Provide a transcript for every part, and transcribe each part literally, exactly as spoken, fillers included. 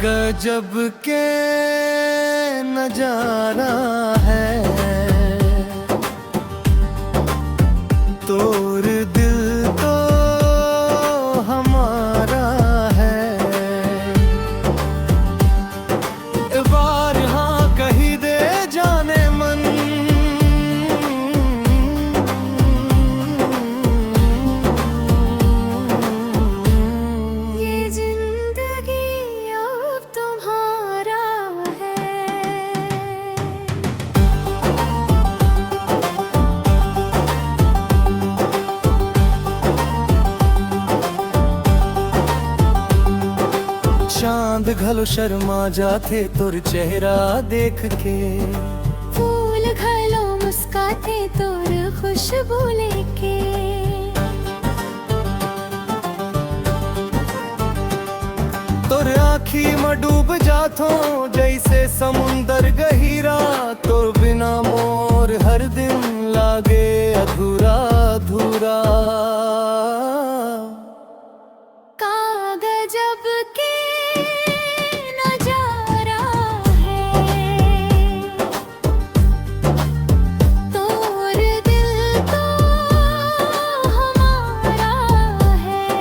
गजब के नजारा है, तोर दिल तो हमारा है। एक बार हाँ कही दे जाने मन। ये जिंदगी अब तुम्हारा है। चांद घलो शर्मा जाथे तोर चेहरा देख के। फूल घलो मुस्काथे तोर खुशबू लेके। तोर आँखी म डूब जाथों जैसे समुंदर गहिरा। तोर बिना मोर हर दिन लागे अधूरा अधूरा। का गजब के नजारा है, तोर दिल तो हमारा है।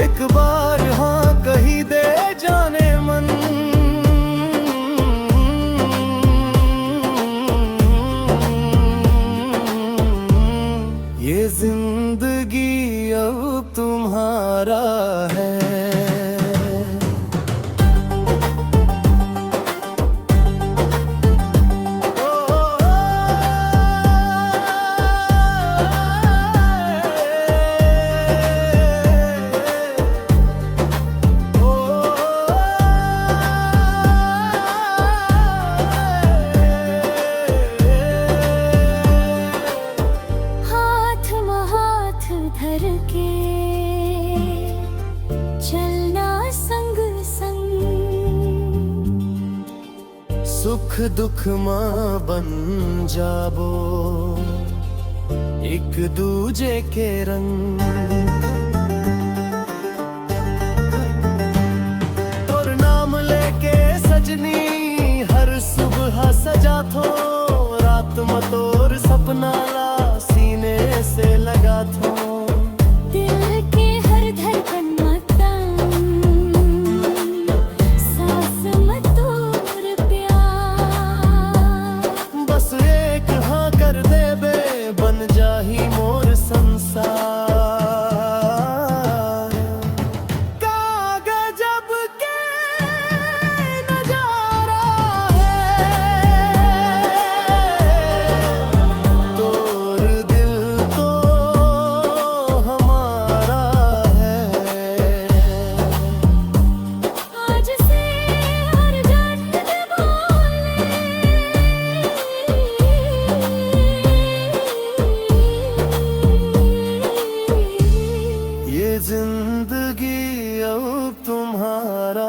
एक बार हाँ कही दे जाने मन। ये जिंदगी अब तुम्हारा है। हाथ म हाथ धर के चलना संग संग। सुख दुख म बन जाबो एक दूजे के रंग। तोर नाम लेके सजनी हर सुबह सजाथों। रात म तोर सपना ला सीने से लगाथों। दिल के हर धड़कन म तंग, सांस म तोर प्यार। बस एक हाँ कर देबे, बन जाही मोर संसार। का गजब के नजारा है, तोर दिल तो हमारा है। आज से हर जन्म बोले, ये जिंदगी अब तुम्हारा